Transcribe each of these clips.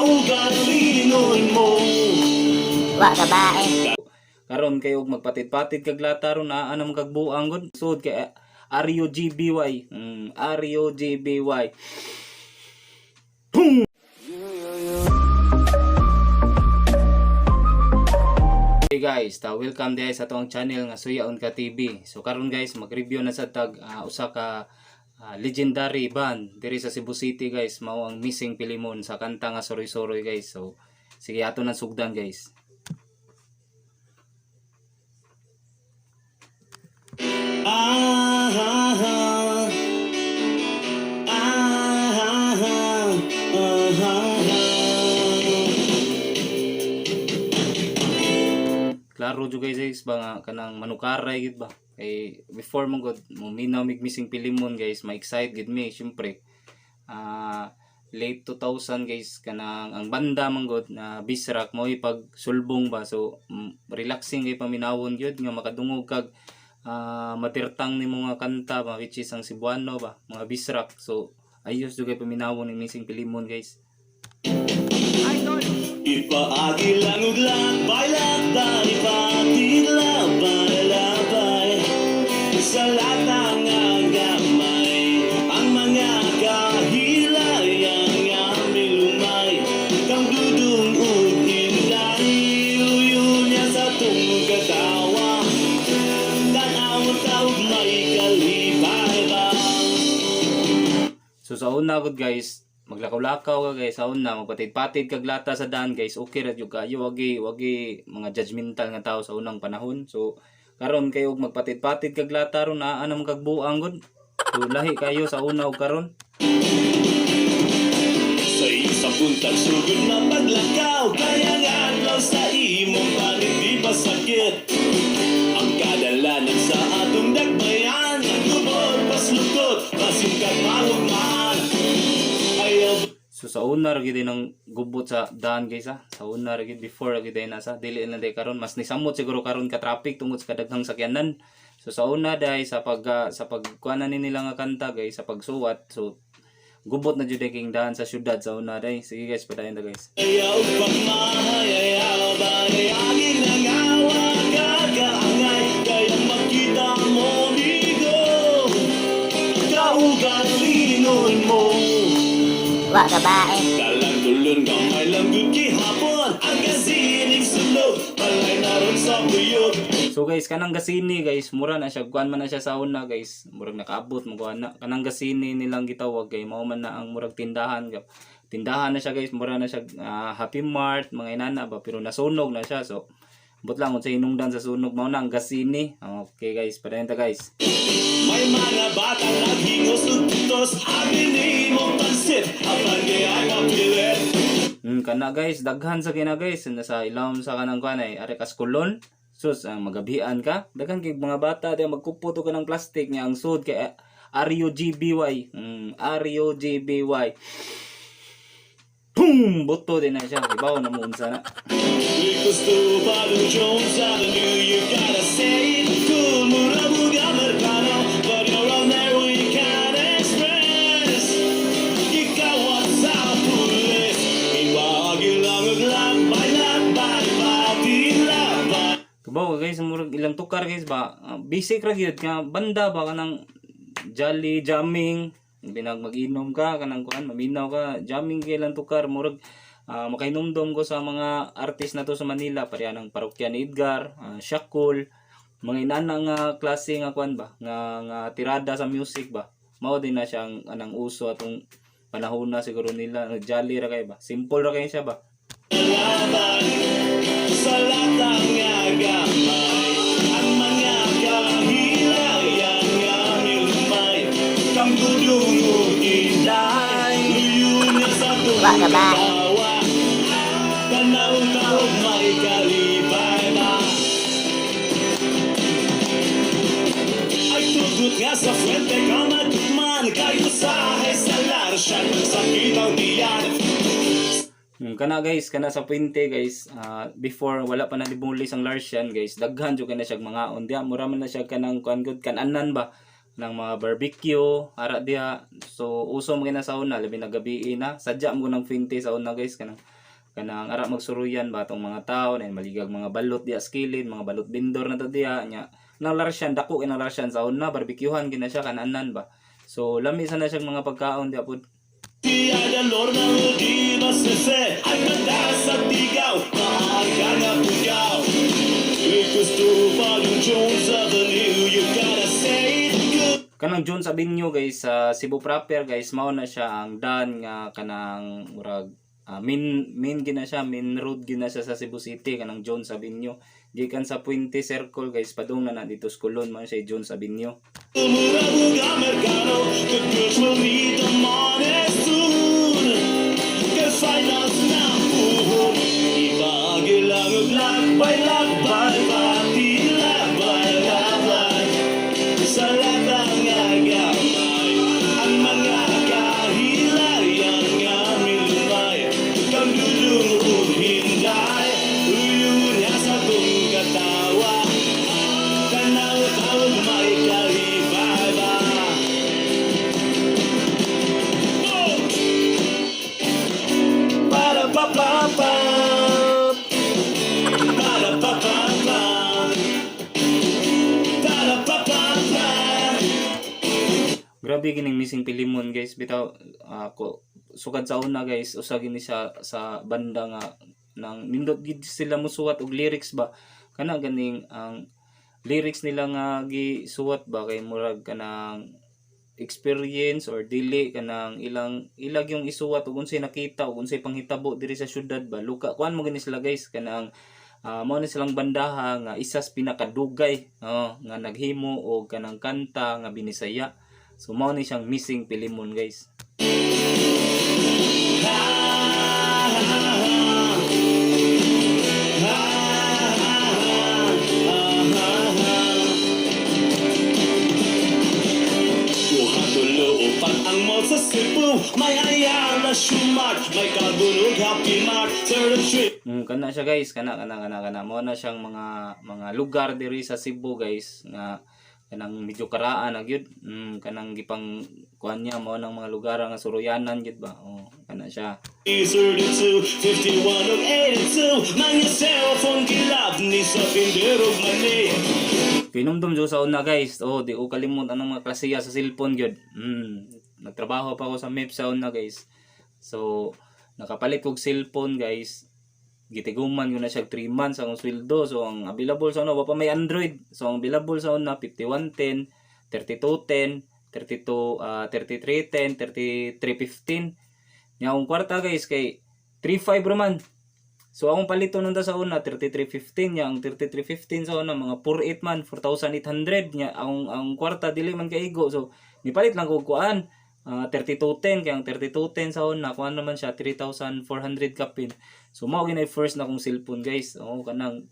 Kaugalingon mo. Wa ka bae. Karon kay og magpatid-patid kag lata ron, naa naman kag buang gud. Sud kay RUGBY. RUGBY. Hey guys, ta welcome diay sa atong channel nga Suyaon Ka TV. So karon guys, mag-review na sa tag usa ka legendary band diri sa Cebu City guys, mao ang Missing Pilimon sa kanta nga Suroy-Suroy guys. So sige, ato nang sugdan guys. Ah, ah, ah. Ah, ah, ah. Ah, ah, ah. Klaro jud guys guys ba nga kanang manukaray gid ba kay before mo god mo minaw mig Missing Pilimon guys, ma-excite gid mi syempre. Late 2000 guys, kanang ang banda man god na Bisrak mo ipag sulbong ba, so relaxing kay paminawon gyud nga makadungog kag matirtang nimo nga kanta ba, which is ang Cebuano ba, mga Bisrak. So ayos jud kay paminawon ni Missing Pilimon guys. Ipaagi lang og lakbay, lakbay, patid, labay, labay. Sa latang nga gamay, ang mga kahilay ang aming lumay. Kang dudong ug inday, luyo niya sa tungog katawa. Tan-awon taog may kalipay ba? So sa una gud guys, maglakaw-lakaw ka guys, sa una magpatid-patid kag lata sa daan guys, okay ra jud kayo, wagi mga judgmental nga tao sa unang panahon. So karon kay og magpatid-patid kag lata ron, naa naman kag buang gud. So lahi kayo sa una og karon. Sa isang buntag sugod na paglakaw, kaya nga adlaw sa imong panit di ba sakit? Ang kadalanan sa atong dakbayan, nagubot, paslukot, pasingkat mahugmaan. Ayaw. So sa una ra gid ang gubot sa daan guys ha. Sa una ra gid, before ra gid na sa dili na day karon, mas nisamot siguro karon ka traffic tungod sa kadaghang sakyanan. So sa una day sa pag sa pagkuanan ni nila nga kanta guys, sa pagsuwat, so gubot na jud king daan sa syudad sa una day. Sige guys, padayon ta guys. Ayaw pagmahay, ayaw ba aging nangawa kakaangay, kaya makita mo bigo, kaugalingon mo. Wa ka bae. Dalang dulon gamay lang gud gihapon, ang gasining sulod, balay na ron sa buyog. So guys, kanang gasini guys, mura na siya, kuan man na siya sa una guys, murag nakaabot mo kuan na. Kanang gasini nilang gitawag kay mao man na ang murag tindahan. Tindahan na siya guys, mura na siya Happy Mart, mga inana ba, pero nasunog na siya. So but lang unsa hinungdan sa sunog, mao na ang gasini. Okay guys, padayon ta guys. May mga batang naghingos ug tutos, abi nimo pansit, apan gayay mapilit. Kana guys, daghan sa kina guys, nasa ilawom sa kanang kuan ay are kaskulon. Sus, ang magabian ka. Daghan kay mga bata di magkupot og kanang plastic niya ang sud kay RUGBY. RUGBY. Boom! Buto din na siya. Ibaw na mo unsa na. Liquor store by the Jones Avenue, you gotta say it cool, mura mong Amerikano, but you're American Express. Ikaw at sa pulis, ibahagi lang ang lakbay, lakbay, pati lakbay. Kabaw ka guys, murag ilang tukar guys ba. Basic ra gyud nga banda ba, kanang jolly jamming, binag mag-inom ka kanang kuan, maminaw ka, jamming kay ilang tukar, murag makahinumdom ko sa mga artist na to sa Manila, pareha ng Parokya ni Edgar, Shakul, mga inana nga klase nga kuan ba, nga tirada sa music ba. Mao din na siya ang anang uso atong panahon na siguro nila, jolly ra kay ba. Simple ra kay siya ba. Laban sa latang gamay, ang mga kahilayan nga milumay, kang dudong ug inday, luyo niya sa Wa ka ba? katawa, tanaw taog may kalipay ba? Ay tugot nga sa fuente ka magtukman, kayo usahay sa larsyan, sakit ang tiyan. Kana guys, kana sa puente guys, before wala pa nalibulis ang Larsian guys, daghan jud kay na siya mga on diya, mura man na siya kanang kuan gud kananan ba. Ng mga barbecue ara diha. So uso man kina sa una, labi na gabi na. Sadya mo ng Fuente sa una, guys, kanang ara magsuruyan ba atong mga tao na maligag mga balot diha sa kilid, mga balot vendor na to diha nya. Nang Larsian, dako kay nang Larsian sa una, barbecuehan gina siya kananan ba. So lami sana siyang mga pagkaon diha pud. Tiada Lorna di masese ay sa tigaw maaga nga pugaw. Gusto pa yung Jones Avenue, you gotta say it good. Kanang Jones Avenue, guys, sa Cebu proper, guys, mao na siya ang dan nga kanang murag main main gina siya, main road gina siya sa Cebu City, kanang Jones Avenue gikan sa Puente Circle, guys, padung na na dito sa Colon, mao siya Jones Avenue. Mura Americano, the girls will need the money soon. Kay finance na puhon, ibagilang og lakbay, lakbay, pati lakbay, lakbay. Sa latang agamay, ang mga kahilayan nga milumay, kang dudong ug hinday, uyo niya sa kong katawa. Tanaw tawag may kalibay ba? Oh! Para pa pa pa. Para pa pa pa. Para pa pa pa. Grabe gining Missing Pilimon, guys, bitaw ako sukad sa una, guys, usa gini siya sa banda nga nang nindot gid sila musuwat og lyrics ba. Kana ganing ang lyrics nila nga gisuwat ba kay murag kanang experience or dili kanang ilang ilag yung isuwat ug unsay nakita ug unsay panghitabo diri sa syudad ba. Luka kuan mo gani sila, guys, kanang mao ni silang bandaha nga isa sa pinakadugay, oh, nga naghimo og kanang kanta nga Binisaya. So mao ni siyang Missing Pilimon, guys. Ha, ha, ha. Ha, ha, ha, ha, ha. Duha tulo upat ang mall sa Cebu. May Ayala Shoemart, may Kabunog Happy Mart, Third Street. Kana siya, guys, kana kana kana kana mao na siyang mga lugar diri sa Cebu, guys, nga kanang medyo karaan na gyud. Kanang gipang kuan niya mao nang mga lugar nga suruyanan gyud ba. Oh, kana siya. 32, 51 ug 82. Mga cellphone kilab ni sa Pinderog Mani. Kinumdum jud sa una, guys. Oh, di ko kalimot anong mga klasiya sa cellphone gyud. Nagtrabaho pa ako sa MEP sa una, guys. So, nakapalit kog cellphone, guys. Gitiguman ko na siya 3 months ang sweldo. So, ang available sa una, wa pa may Android. So, ang available sa una, 5110, 3210, 32, 3310, 3315. Nya akong kwarta, guys, kay 35 raman. So akong palito nunda sa una 3315, nya ang 3315 sa una mga 48 man, 4,800, nya ang kwarta dili man kaigo. So nipalit lang ko kuan 3210 kay ang 3210 sa una kuan naman siya 3,400 kapin. So mao ginay first na akong cellphone, guys. Oo, kanang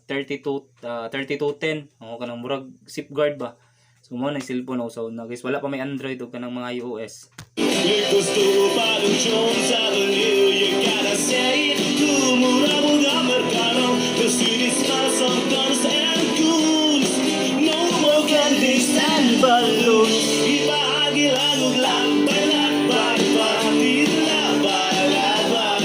32 3210. Oo, kanang murag safeguard ba. So mao na cellphone ako sa una, guys. Wala pa may Android o kanang mga iOS. Gusto pa ng Jones Avenue, you gotta say it cool. Mura mo Americano, the city smells of guns and goons. No more candies and balloons. Ibahagi lang og lakbay, lakbay, pati labay, labay.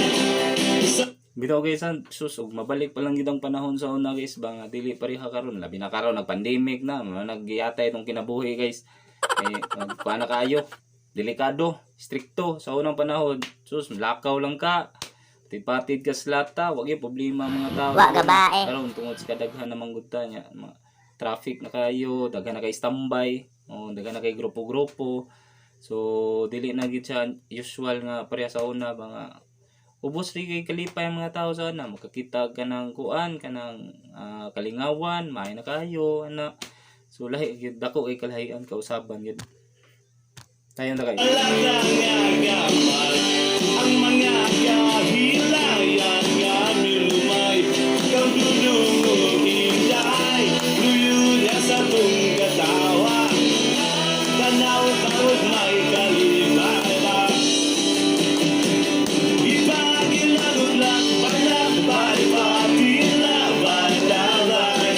Sa Bitaw, guys, han, sus, ug mabalik pa lang gid ang panahon sa una, guys, ba nga dili pareha karon, labi na karon nag-pandemic na, mga nagyatay itong kinabuhi, guys. Eh, magkuha na kayo. Delikado, strikto sa unang panahon. Sus, lakaw lang ka. Patid ka sa lata, wag yung problema ang mga tao. Wa ka ba, eh? Karon tungod sa kadaghan namang gud ta niya, mga traffic na kayo, daghan na kay standby, oh, daghan na kay grupo-grupo. So dili na gid siya usual nga pareha sa una ba nga ubos rin kay kalipay ang mga tao sa ana, makakita ka ng kuan, kanang kalingawan, maayo na kayo ana. So lahi gyud, dako kay kalahian kausaban gyud tayo na kayo. Alagang agamay, ang mga kahilayan nga milumay, kang dudong inday, luyo niya sa tong katawa. Tanaw tawag may kalibay. Ipagilagot lakbay, lakbay, pati labay, labay.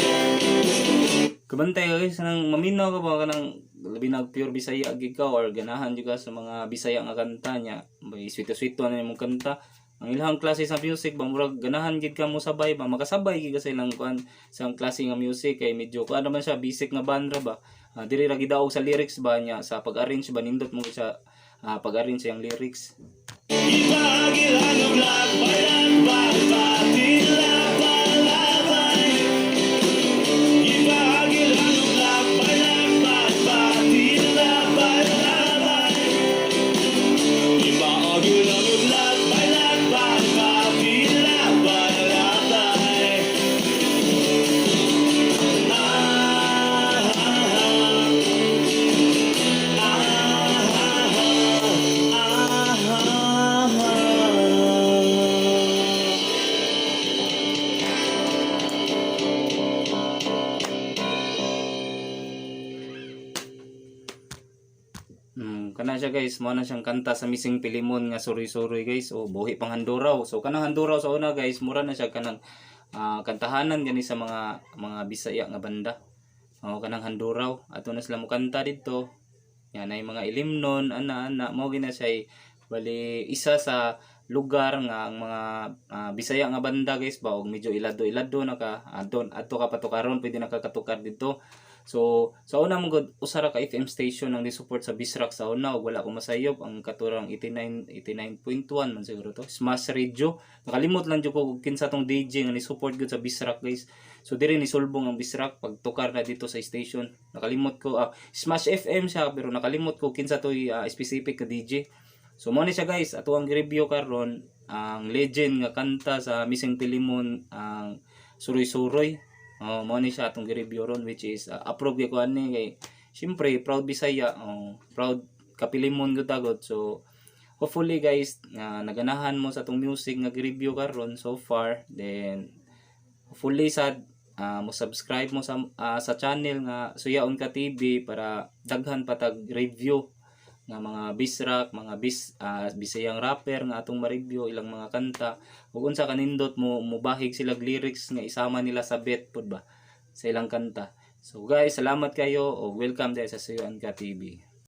Kabantay ka, guys, nang maminaw ka ba kanang labi nag pure Bisaya gid ka or ganahan jud ka sa mga Bisaya nga kanta niya, may sweet-sweet na imong kanta. Ang ilang klase sa music ba, murag ganahan gid ka mo sabay ba, makasabay gid ka sa ilang kuan, sa ang klase nga music kay medyo kuan naman siya, basic nga bandra ba. Diri ra gidaog sa lyrics ba niya, sa pag-arrange ba, nindot mo sa pag-arrange sa iyang lyrics. Ipagilanog lakbay, tila palabay. Ipagilanog lakbay, tila palabay. Ipagilanog lakbay, tila palabay. Ah, ah, ah, ah, ah. Kana siya guys, mo na siyang kanta sa Missing Pilimon nga Suroy-suroy guys. O buhi pang Handuraw. So kanang Handuraw sa una guys, mura na siya kanang kantahanan gani sa mga Bisaya nga banda. O kanang Handuraw, ato na sila mo kanta didto. Yan ay mga ilimnon, ana ana mo gina siya, bali isa sa lugar nga ang mga Bisaya nga banda guys ba, og medyo ilado-ilado na ka adon adto ka patukaron, pwede na ka katukar didto. So, sa una mo gud, usa ra ka FM station ang ni-support sa Bisrak sa una ug wala ko masayop ang katurang 89 89.1 man siguro to. Smash Radio. Nakalimot lang jud ko kung kinsa tong DJ nga ni-support gud sa Bisrak guys. So diri ni sulbong ang Bisrak pagtukar na dito sa station. Nakalimot ko, Smash FM siya, pero nakalimot ko kinsa toy specific ka DJ. So mo ni siya guys, ato ang review karon ang legend nga kanta sa Missing Pilimon, ang Suroy-suroy. Oh, mo ni siya atong gi-review ron, which is approve gyud ko ani kay syempre proud Bisaya, oh, proud Kapilimon gyud tagod. So hopefully guys nga naganahan mo sa atong music nga gi-review karon so far, then hopefully sad mo subscribe mo sa channel nga Suyaon Ka TV para daghan pa tag review nga mga bisrak, mga Bisayang rapper nga atong ma-review ilang mga kanta ug unsa kanindot mo mubahig sila lyrics nga isama nila sa beat pud ba sa ilang kanta. So guys, salamat kayo ug welcome dahil sa Suyaon Ka TV.